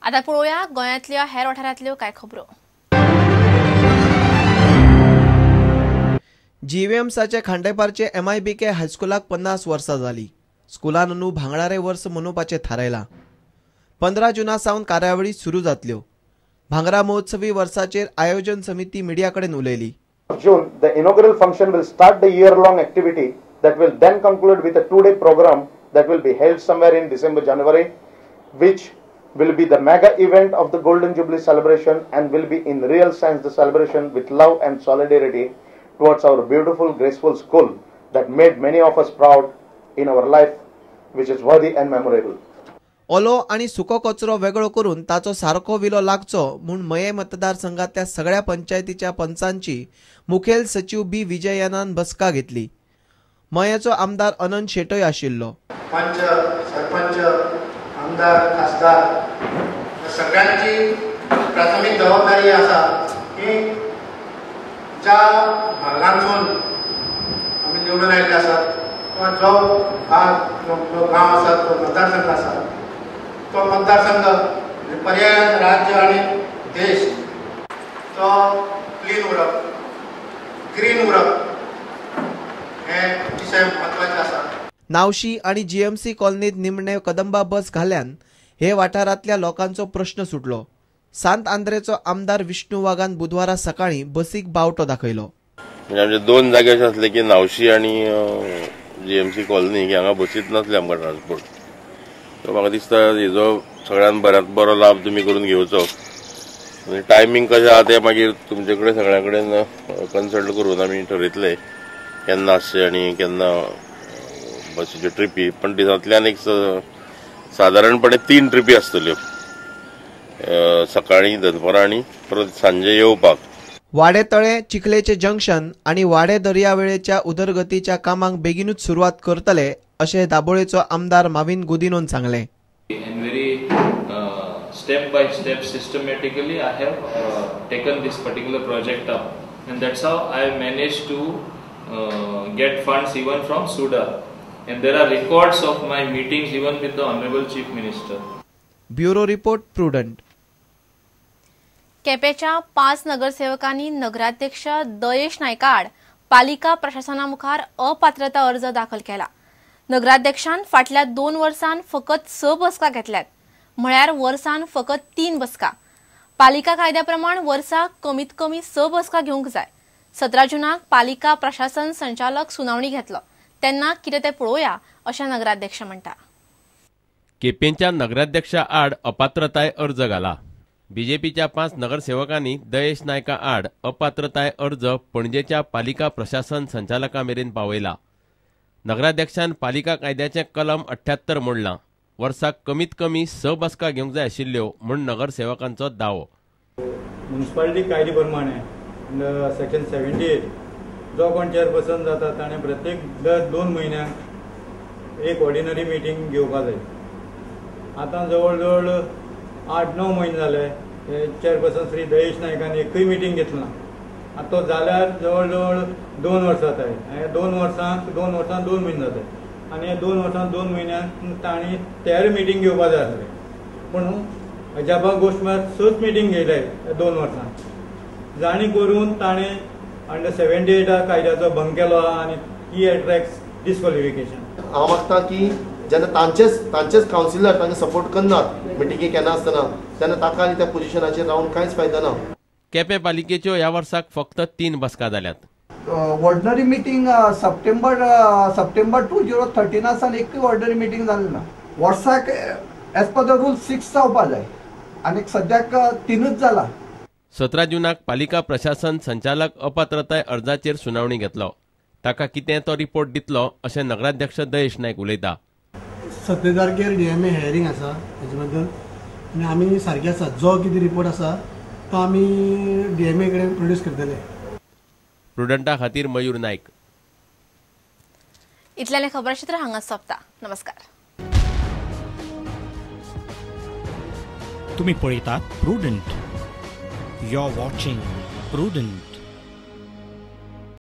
आतां पळोवया गोंयांतल्या हेर वाठारांतल्यो कांय खबरो. जीव्हीएमसाचे खांडेपारचे एमआयबीके हायस्कुलाक 50 वर्सां जाली. स्कुलान अंदू भांगराळे वर्स मनोवपाचें थारायलां. 15 जुना सावन कार्यावळी सुरू जातल्यो. भांगरा महोत्सवी वर्साचेर आयोजन समिती मिडिया कडेन उलयली. June, the inaugural function will start the year-long activity that will then conclude with a 2-day program that will be held somewhere in December, January, which will be the mega event of the Golden Jubilee celebration and will be in real sense the celebration with love and solidarity towards our beautiful, graceful school that made many of us proud in our life, which is worthy and memorable. ओलो आनी सुको कचरो वेगळो करून ताचो सारको विलो लागचो म्हूण मये मतदारसंघातल्या सगळ्या पंचायतीच्या पंचांची मुखेल सचिव बी विजयनान बसका घेतली. मयेचो आमदार अनंत शेटय आशिल्लो. पंच, सरपंच, आमदार, खासदार सगळ्यांची प्राथमिक जबाबदारी आसा की ज्या भागांतून आमी निवडून आयिल्ले आसात किंवा जो भाग जो गांव आसा तो मतदारसंघ आसा तो मतदारसंघ पर्यायान राज्य आनी देश तो क्लीन उरप, ग्रीन उरप हे अतिशय म्हत्वाचें आसा. नावशी आनी जीएमसी कॉलनीत निमणे कदंबा बस घाल्यान हे वाठारांतल्या लोकांचो प्रश्न सुटलो. सांत आंद्रेचो आमदार विष्णू वाघान बुधवारा सकाळी बसीक बावटो दाखयलो. म्हणजे आमचे दोन जागे अशे आसले की नावशी आनी जीएमसी कॉलनी की हांगा बसीत नासले आमकां ट्रान्सपोर्ट. सो म्हाका दिसता हेजो सगळ्यान बऱ्यांत बरो लाभ तुमी करून घेवचो. आनी टायमींग कशें आहा तें मागीर तुमचे कडेन सगळ्यां कडेन कन्सल्ट करून आमी ठरयतले केन्ना आसचें आनी केन्ना बसीच्यो ट्रिपी. पण दिसांतल्यान एक सादारणपणे 3 ट्रिपी आसतल्यो, सकाळीं, दनपरां आनी परत सांजे येवपाक. वाडे तळे, चिखलेचे जंक्शन आनी वाडे दर्यावेळेच्या उदरगतीच्या कामांक बेगीनूच सुरवात करतले अशें दाबोळेचो आमदार माविन गुदिनोन सांगलें. In very step by step systematically I have taken this particular project up and that's how I managed to get funds even from SUDA and there are records of my meetings even with the Honorable Chief Minister. Bureau report, Prudent. केपेच्या 5 नगरसेवकांनी नगराध्यक्ष दयेश नायका आड पालिका प्रशासना मुखार अपात्रता अर्ज दाखल केला. नगराध्यक्षान फाटल्या 2 वर्सांत फकत 6 बसका घेतल्यात, म्हळ्यार वर्सान फकत 3 बसका. पालिका कायद्या प्रमाण वर्साक कमीत कमी 6 बसका घेवंक जाय. 17 जुनाक पालिका प्रशासन संचालक सुनावणी घेतलो तेन्ना कितें तें पळोवया अशें नगराध्यक्ष म्हणटा. केपेंच्या नगराध्यक्षा आड अपात्रताय अर्ज घाला. बीजेपीच्या 5 नगरसेवकांनी दयेश नायका आड अपात्रताय अर्ज पणजेच्या पालिका प्रशासन संचालका मेरेन पावयला. नगराध्यक्षान पालिका कायद्याचें कलम 78 मोडलां. वर्साक कमीत कमी 6 बसका घेवंक जाय आशिल्ल्यो म्हूण नगरसेवकांचो दावो. म्युनिसिपालिटी कायदे प्रमाणे सेक्शन 78 जो कोण चेअरपर्सन जाता ताणें प्रत्येक दर 2 म्हयन्यांक एक ऑर्डिनरी मिटींग घेवपाक जाय. आतां जवळ जवळ 8-9 म्हयने जाले चेअरपर्सन श्री दयेश नायकान एकूय मिटींग घेतली ना. आतां तो जाल्यार जवळ जवळ 2 वर्सां जाताय. 2 वर्सांक 2 वर्सां 2 म्हयने जाताय आनी ह्या 2 वर्सां 2 म्हयन्यांक तांणी तेर मिटींग घेवपाक जाय आसलें. पूण अजापा गोश्ट म्हळ्यार 6 मिटींग घेयले 2 वर्सां, जाणी करून ताणें अंडर 78 कायद्याचो भंग केलो आनी ही एट्रॅक्ट्स डिस्क्वॉलिफिकेशन. हांव मागता की जेन्ना तांचेच कावन्सिलर तांकां सपोर्ट करनात मिटिंगे केन्ना आसतना तेन्ना ताका आनी त्या पोजिशनाचेर रावन कांयच फायदो ना. केपें पालिकेच्यो ह्या वर्साक फक्त 3 बसका जाल्यात. ऑर्डिनरी मिटींग सप्टेंबर 2013 सावन एकूय ऑर्डिनरी मिटींग जाली ना. वर्साक एज पर the rule 6 जावपा जाय आनी सद्याक 3च जाला. 17 जुनाक पालिका प्रशासन संचालक अपात्रताय अर्जाचेर सुनावणी घेतलो. ताका कितें तो रिपोर्ट दितलो अशें नगराध्यक्ष दयेश नायक उलयता. 17 तारखेर डीएमए हियरींग आसा हेजे बद्दल आनी आमी सारके आसा. जो कितें रिपोर्ट आसा तो आमी डीएमए कडेन प्रोड्यूस करतले. प्रुडंटा खातीर मयूर नायक. इतल्याने खबराचित्र हांगा सोंपता. नमस्कार. तुम्ही पळयतात Prudent. You are watching Prudent.